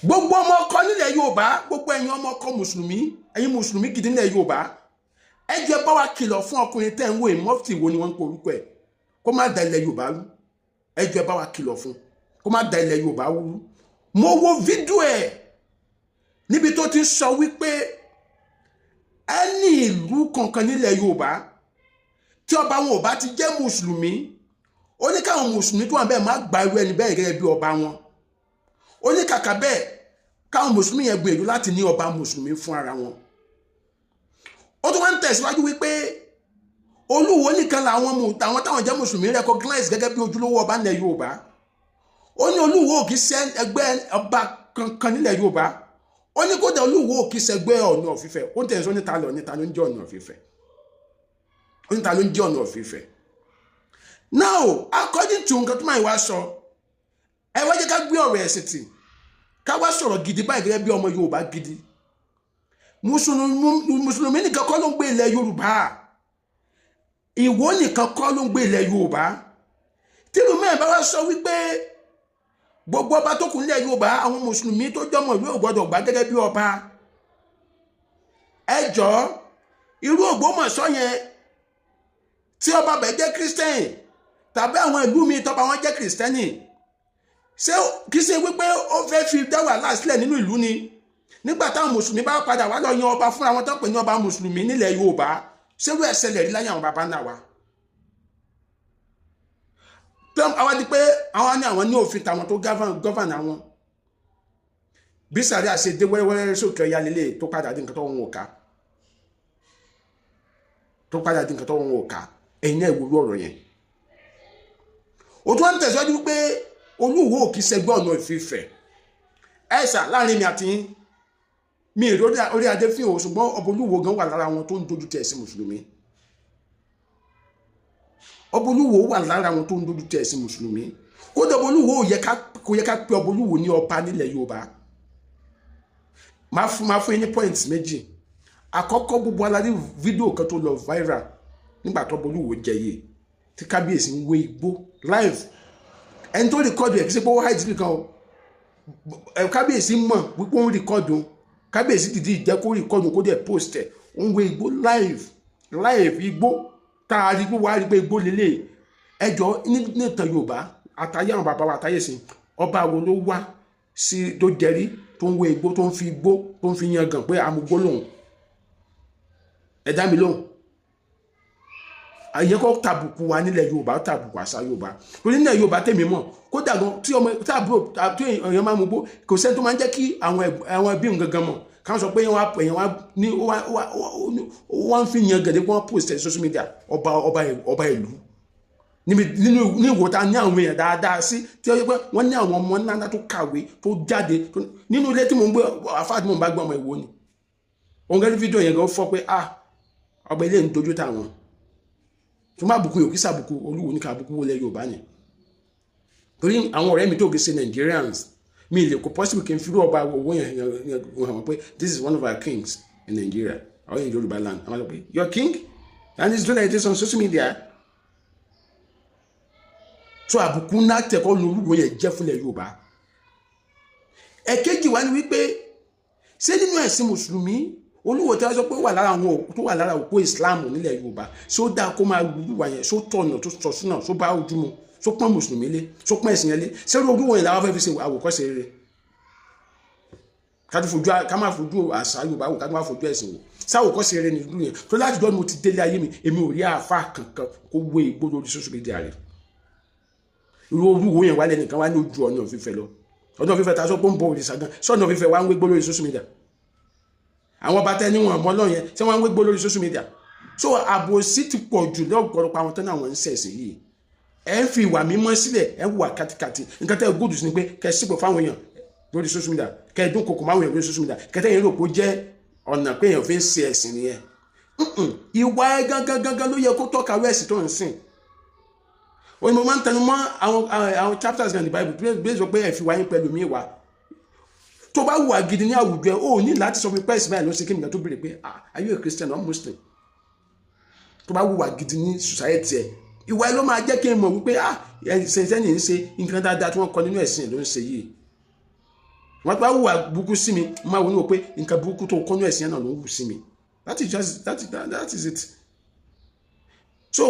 Gbogbo ọmọ ọkọ nílẹ̀ Yorùbá, gbogbo ẹ̀yin ọmọ ọkọ mùsùlùmí, ẹ̀yin mùsùlùmí gidi nílẹ̀ Yorùbá, ẹ jẹ́ bá wa kìlọ̀ fún ọkùnrin tẹ́ ń wò yìí. Mọ́fìtì wo ni wọ́n ń pe orúkọ ẹ̀? Kó má da ilẹ̀ Yorùbá rú. Ẹ jẹ́ bá wa kìlọ̀ fún kó má da ilẹ̀ Yorùbá rú. Mo wo fídíò ẹ̀ níbi tó ti ń sọ wípé ẹni ìlú kankan nílẹ̀ Yorùbá tí ọba wọn ò bá ti jẹ́ mùsùlùmí, ó ní káwọn mùsùlùmí tó wà bẹ́ẹ̀ má gba irú ẹni bẹ́ẹ̀ gẹ́gẹ́ bí ọba wọn. Ó ní kàkà bẹ́ẹ̀, káwọn mùsùlùmí yẹn gbìyànjú láti ní ọba mùsùlùmí fún ara wọn. Ó tún wá ń tẹ̀síwájú wípé Olúwo nìkan làwọn àwọn táwọn jẹ́ mùsùlùmí recognize gẹ́gẹ́ bí ojúlówó ọba nílẹ̀ Yorùbá. Ó ní Olúwo ò kì í ṣe ẹgbẹ́ ọba kankan nílẹ̀ Yorùbá. Ó ní kódà Olúwo ò kì í ṣẹgbẹ́ Ọọ̀ni of Ifẹ̀. Ó ń tẹ̀síwájú níta lọ níta ló ń jẹ́ Ọọ̀ni of Ifẹ̀. Ó níta ló ń jẹ́ Ọọ̀ni of Ifẹ̀. Now, according to nǹkan tó máa wá sọ, ẹ wá jẹ́ ká gbé ọ̀rọ̀ ẹ̀sìn tì, ká wá sọ̀rọ̀ gidi báyìí gẹ́gẹ́ bí ọmọ Yorùbá gidi. Mùsùlùmí nìkan kọ́ ló ń gbé ilẹ̀ Yorùbá. Ìwó nìkan kọ́ ló ń gbé ilẹ̀ Yorùbá. Tírú mẹ́rin bá wá sọ wípé gbogbo ọba tó kù nílẹ̀ Yorùbá, àwọn mùsùlùmí tó jọmọ ìlú ò gbọdọ̀ gbà gẹ́gẹ́ bí ọba, ẹ jọ̀ọ́, irú Ògbómọ̀ṣọ́ yẹn tí ọba bẹ̀ jẹ́ Christian, tàbí àwọn ìlú mi tọ́ba wọn jẹ́ Christian, ṣé kì í ṣe wípé ó fẹ́ fi dá wàhálà sílẹ̀ nínú ìlú ni? Nígbà táwọn mùsùlùmí bá padà wá lọ yan ọba fúnra wọn tó pè ní ọba mùsùlùmí nílẹ̀ Yorùbá, ṣé irú ẹ̀ ṣẹlẹ̀ rí láyé àwọn baba ńlá wa? Àwa di pé àwọn ní àwọn ní òfin tàwọn tó govern àwọn. Bí sàrí àṣẹ dé wẹ́rẹ́wẹ́rẹ́ sókè ọ̀yà lélẹ̀, tó padà di nǹkan tó wọn ò ká, tó padà di nǹkan tó wọn ò ká. Ẹ̀yin náà ìwúrú ọ̀rọ̀ yẹn. Ó tún wá ń tẹ̀síwájú wípé Olúwo ò kì í ṣẹgbẹ́ Ọ̀nà Ìfìfẹ́. Ẹ sà, láàrin mi àti yín, mi èrò orí adé fi hàn, ṣùgbọ́n ọba Olúwo gan wà lára wọn tó ń dojú tẹ̀ sí mùsùlùmí. Ọba Olúwo wà lára wọn tó ń dojú tẹ̀ sí mùsùlùmí. Kódà ọba Olúwo kò yẹ ká pe ọba Olúwo ní ọba nílẹ̀ Yorùbá. Máa fún yín ní points méjì. Àkọ́kọ́, gbogbo aládé fídíò kan tó lọ viral nígbà tó ọba Olúwo jẹ yìí, tí kábíyèsí ń wé igbó live. Ẹni tó record ẹ̀, kí ṣe pé ó hide nìkan o. Kábíyèsí mọ̀ wípé ó ń record o. Kábíyèsí dìdí jẹ́ kó record, kó dẹ̀ post ẹ̀. Ó ń wé igbó live live, igbó tá a rí pé wàá rí pé igbó lélẹ̀. Ẹjọ́, ní ìtàn Yorùbá, àtàyè àwọn bàbá wa, àtàyè sí, ọba wo ló wá sí tó jẹrí tó ń wé igbó, tó ń fi igbó tó ń fi yangàn pé amúgbó lòun? Ẹ dá mi lóhùn. Àyẹ kó tàbùkù wa nílẹ̀ Yorùbá, tàbùkù àṣà Yorùbá. Torí nílẹ̀ Yorùbá tèmi mọ̀, kódà gan tí ọmọ tí àbúrò tí èèyàn máa mú gbó, kò sẹ́ni tó máa ń jẹ́ kí àwọn ẹbí òun gangan mọ̀. Káwọn sọ pé èèyàn wá ní wọ́n fi yan gẹ̀dẹ̀, wọ́n post ẹ̀ social media. Ọba ìlú níbi nínú ní ìwò ta ní àwọn èèyàn dáadáa sí, tí ó yẹ pé wọ́n ní àwọn ọmọ ńláńlá tó kàwé, tó jáde nínú ilé tí mò ń gbé, àfáà tí mò ń bá gbé, ọmọ Ìwó ni. Òun gẹ́gẹ́ fídíò yẹn gan fọ́ pé, ah, ọba ilé ń dojú táwọn tó má bùkún yòókì sàbùkù Olúwo ní ká àbùkù wọlé Yorùbá ni. Torí àwọn ọ̀rẹ́ mi tó kì í ṣe Nigerians, mi lè kó possible kí n fi rú ọba owó yẹn hàn pé this is one of our kings in Nigeria or in Yorùbá land. Àwọn sọ pé, "Your king and he's doing like this on social media?" Tó àbùkù ńlá tẹ̀kọ́ lórúkọ yẹn jẹ́ fúnlẹ̀ Yorùbá. Ẹ̀kejì wá ní wípé, ṣé nínú ẹ̀sìn mùsùlùmí, Olúwo tí wọ́n sọ pé wà lára àwọn tó wà lára òpó Islam nílẹ̀ Yorùbá, ṣé ó dáa kó máa wúwa yẹn? Ṣó tọ̀nà tó sọ súnà? Ṣó bá ojú mu? Ṣó pọ́n mùsùlùmí lé? Ṣó pọ́n ẹ̀sìn yẹn lé? Ṣé Olúwo yẹn làwọn fẹ́ fi ṣe àwòkọ́ṣe rere? Ká má fojú àṣà Yorùbá wò, ká má fojú ẹ̀sìn wò. Sáwòkọ́ṣe rere ní ìlú yẹn tó láti dọ́ ni mo ti délé ayé mi, èmi ò rí àáfà kankan kó wé igbó lórí social media rẹ̀. Irú Olúwo yẹn wálé nìkan wá ní ojú Ọọ̀ni of Ifẹ̀ lọ. Ọọ̀ni of Ifẹ̀ ta sọ pé ń bọ òrìṣà gan, sọ́ọ̀nì of Ifẹ̀ wá ń wé gbó lórí social media? Àwọn ọba tẹ níwọ̀n ọmọ ọlọ́run yẹn, tí wọ́n ń wé gbó lórí social media? So àbòsí ti pọ̀ jù lọ́pọ̀lọpọ̀. Àwọn tó náà wọ́n ń ṣẹ̀sìn yìí, ẹ̀ ń fi ìwà mímọ́ sílẹ̀, ẹ̀ ń wà kàtìkàtì. Nǹkan tẹ́ gùdù sí ni pé kẹ́ ẹ sípò fáwọn èèyàn lórí social media, kẹ́ ẹ dúnkokò máwọn èèyàn lórí social media. Kẹ́tẹ́ yẹn rò pé ó jẹ́ ọ̀nà pé èèyàn fi ń ṣe ẹ̀sìn nìyẹn. Ìwà ẹ gangan gangan ló yẹ kó tọ́ka rú ẹ̀sìn tó ń sìn. Ó ní mo máa ń tẹnu mọ́ àwọn chapters in the Bible bí sọ pé ẹ fi wáyé pẹ̀lú mi wá. Tó bá wùwà gidi ní àwùjọ ẹ, ó ní láti sọ fún mi pé ẹ̀sìn báyìí ló ṣe kí nìkan tó béèrè pé, "Ah, are you a Christian or Muslim?" Tó bá wùwà gidi ní society ẹ, ìwà ẹ ló máa jẹ́ kí n mọ̀ wípé, ah, ẹ̀sìn ń ṣe nǹkan dáadáa tí wọ́n kọ nínú ẹ̀sìn ẹ̀ ló ń ṣe yìí. Wọ́n bá wùwà burúkú sí mi, mo máa wò ní wò pé nǹkan burúkú tó kọ́nú ẹ̀sìn yẹn náà ló ń wù sí mi. That is just that, that, that is it. So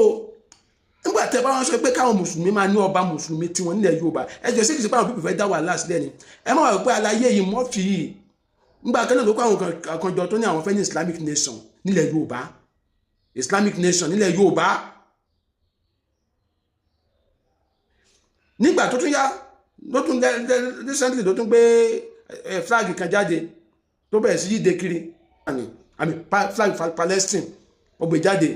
nígbà tẹ bá wọn sọ pé káwọn mùsùlùmí máa ní ọba mùsùlùmí tiwọn nílẹ̀ Yorùbá, ẹ jọ sí kìí ṣe pé àwọn people fẹ́ dá wàhálà sílẹ̀ ni? Ẹ má wà pé aláyé yìí, mọ́fì yìí, nígbà kan náà ló kó àwọn kan jọ tó ní àwọn fẹ́ ní Islamic nation nílẹ̀ Yorùbá, Islamic nation nílẹ̀ Yorùbá. Nígbà tó tún yá, ló tún recently ló tún gbé flag kan jáde tó bẹ̀rẹ̀ sí yíde kiri, àmì flag Palestine, ó gbé jáde,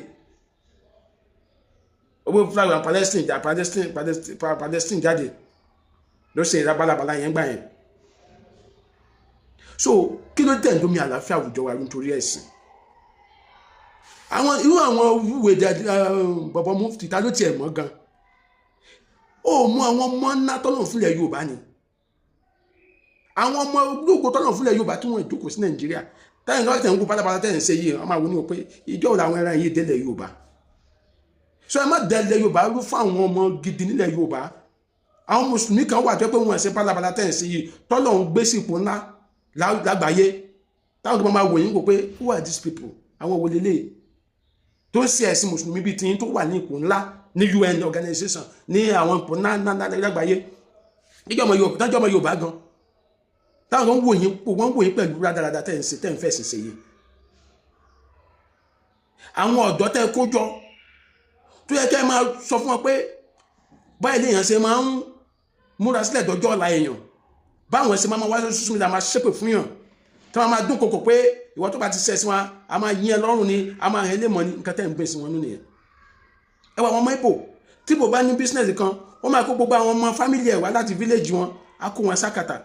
ó gbé flag Palestine Palestine Palestine jáde, ló ṣe ìrabalabala yẹn gbà yẹn. So kí ló dẹ̀ ń domi àlàáfíà àwùjọ wa nítorí ẹ̀sìn? Àwọn irú àwọn wúwe bọ̀bọ̀ mufti, ta ló tiẹ̀ mọ̀ gan? Ó mú àwọn ọmọ ńlá tọ́lọ̀ fúnlẹ̀ Yorùbá ni, àwọn ọmọ ológo tọ́lọ̀ fúnlẹ̀ Yorùbá tí wọ́n jókòó sí Nàìjíríà. Táyà nǹkan tẹ̀ ń kó pátápátá tẹ̀ ń ṣe yìí, wọ́n máa wọ ní o pé ìjọ wo làwọn ẹran yìí délẹ̀ Yorùbá? So ẹ má délẹ̀ Yorùbá rú fún àwọn ọmọ gidi nílẹ̀ Yorùbá. Àwọn mùsùlùmí kan wà tó pé wọ́n ṣe pátápátá tẹ̀ ń ṣe yìí, tọ́lọ̀ ń gbé sí ipò ńlá lágbàáyé, táwọn tó máa wò yín kò pé who are these people? Àwọn wo lélẹ̀ tó ń ṣe ẹ̀sìn mùsùlùmí bíi tiyín tó wà ní ipò ńlá ní UN organization, ní àwọn ipò ńlá ńlá lágbàáyé, níjọ́ ọmọ Yorùbá, tájọ́ ọmọ Yorùbá gan, táwọn kan wò yín, wọ́n wò yín pẹ̀lú rádaràda tẹ̀ ń ṣe, tẹ̀ ń fẹ̀sìn ṣe yìí. Àwọn ọ̀dọ́ tẹ́ kó jọ tó yẹ kẹ́ ẹ máa sọ fún wọn pé báyìí lèèyàn ṣe máa ń múra sílẹ̀ dọjọ́ ọ̀la èèyàn, báwọn ṣe máa wá social media máa ṣépè fún yàn, tí wọ́n máa dún kòkò pé ìwọ tó bá ti ṣẹ̀ sí wọn, a máa yín ẹ lọ́rùn ni, a máa hẹ́ lè mọ́ ní nǹkan tẹ́ ń gbé sí wọn nínú yẹn. Ẹ wà àwọn ọmọ Ìgbò, tí Ìgbò bá ní business kan, wọ́n máa kó gbogbo àwọn ọmọ family ẹ̀ wá láti village wọn, á kó wọn sákàtà.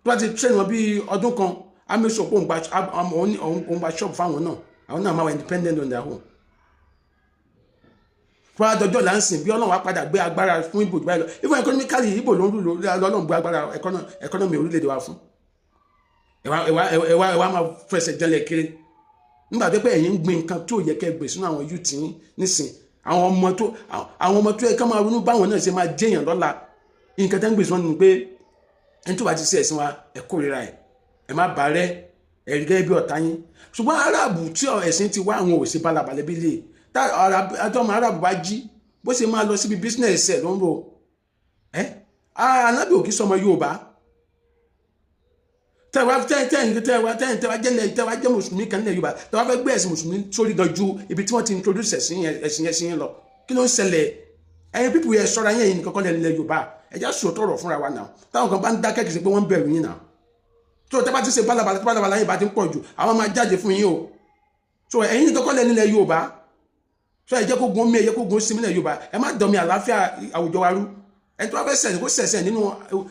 Tó bá ti train wọn bíi ọdún kan, á make sure pé òun gba shop fáwọn náà, àwọn náà máa wà independent on their own. Fún adọjọ́ là ń sìn bí Ọlọ́run wá padà gbé agbára fún Ìgbò jù báyìí lọ. Even economically, Ìgbò ló ń rú lọ́lọ́run gbé agbára economy orílẹ̀-èdè wa fún. Ẹ wá máa fẹsẹ̀ jẹlẹ̀ kiri nígbà tó pé ẹ̀yin ń gbin nǹkan tó yẹ kẹ́ gbè sínú àwọn youth yín nísìn, àwọn ọmọ tó yẹ ká máa ronú báwọn náà ṣe máa jẹ́yàn lọ́la. Nǹkan tẹ́ ń gbè sínú ni pé ẹni tó bá ti ṣe ẹ̀sìn wa, ẹ kórìíra ẹ̀, ẹ má bàa rẹ́ ẹ̀rí gẹ́gẹ́ bí ọ̀tá yín. Ṣùgbọ́n Aráàbù tí ẹ̀sìn ti wá, àwọn ò sí balabàlẹ̀ bí lè tá àtọ́mọ Aráàbù bá jí, bó ṣe máa lọ síbi business ẹ̀ ló ń ro ẹ́. Anábì òkè sọmọ Yorùbá tẹ́wá tẹ́wá tẹ́wá jẹ́ tẹ́wá jẹ́ mùsùlùmí kan nílẹ̀ Yorùbá, tẹ́wá fẹ́ gbé ẹ̀sìn mùsùlùmí sórí gan ju ibi tí wọ́n ti introduce ẹ̀sìn yẹn sí yẹn lọ. Kí ló ń ṣẹlẹ̀? Ẹ̀yin people yẹn, ṣọ́ra yẹn. Yìí nìkan kọ́ nílẹ̀ Yorùbá. Ẹ̀já sòótọ́ ọ̀rọ̀ fúnra wa náà. Táwọn kan bá ń dákẹ́, kìí ṣe pé wọ́n ń bẹ̀rù yín náà. Tó tẹ́ bá ti ṣe bálabàlà bálabàlà yìí bá ti ń pọ̀ jù, àwọn máa jáde fún yín o. So ẹ̀yin nìkan kọ́ nílẹ̀ Yorùbá. So ẹ jẹ́ kó gun omi, ẹ jẹ́ kó gun sinmi nílẹ̀ Yorùbá. Ẹ má dọ̀mí àlàáfíà àwùjọ wa rú. Ẹni tó bá fẹ́ ṣẹ̀sìn, kó ṣẹ̀sìn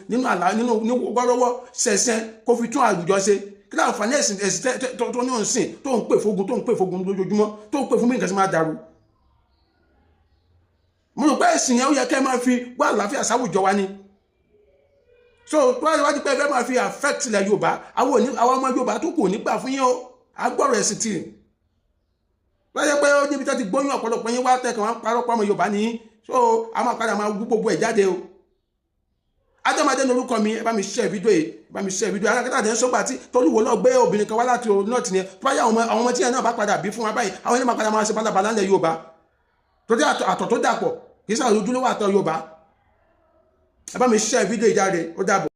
nínú àlà, nínú wọ́rọ́wọ́, ṣẹ̀sìn kó fi tún àwùjọ ṣe. Kí láǹfààní ẹ̀sìn tó ní òun sìn, tó ń pè fógun, tó ń pè fógun lójoojúmọ́, tó ń pè fún bí nǹkan ṣe máa dàrú? Mo rò pé ẹ̀sìn yẹn, ó yẹ kẹ́ ẹ máa fi wá àlàáfíà sáwùjọ wa ni. So tó bá wájú pé ẹ fẹ́ máa fi affect ilẹ̀ Yorùbá, àwọn ọmọ Yorùbá tó kù ní gbà fún yín o. Agbọ́rọ̀ ẹ̀sìn tì wọ́n yẹ pé ó níbi tó ti gbóyún ọ̀pọ̀lọpọ̀ yín wá tẹ̀kàn wọn parọ́ pọ̀ ọmọ Yorùbá ní. So a máa padà máa wú gbogbo ẹ̀ jáde o. Adémadé ní orúkọ mi. Ẹ bá mi share fídíò yìí, ẹ bá mi share fídíò. Alákatá àti ẹ̀sọ́gbà tí tolúwo lọ gbé obìnrin kan wá láti north yẹn, tó bá yá, àwọn ọmọ tí yẹn náà bá padà bí fún wa báyìí, àwọn yẹn máa padà máa ṣe balabala ńlẹ̀ Yorùbá, torí àtọ̀ tó dàpọ̀ kì í sàrò ojúlówó àtọ̀ Yorùbá. Ẹ bá mi share fídíò yìí jáde. Ó dàbọ̀.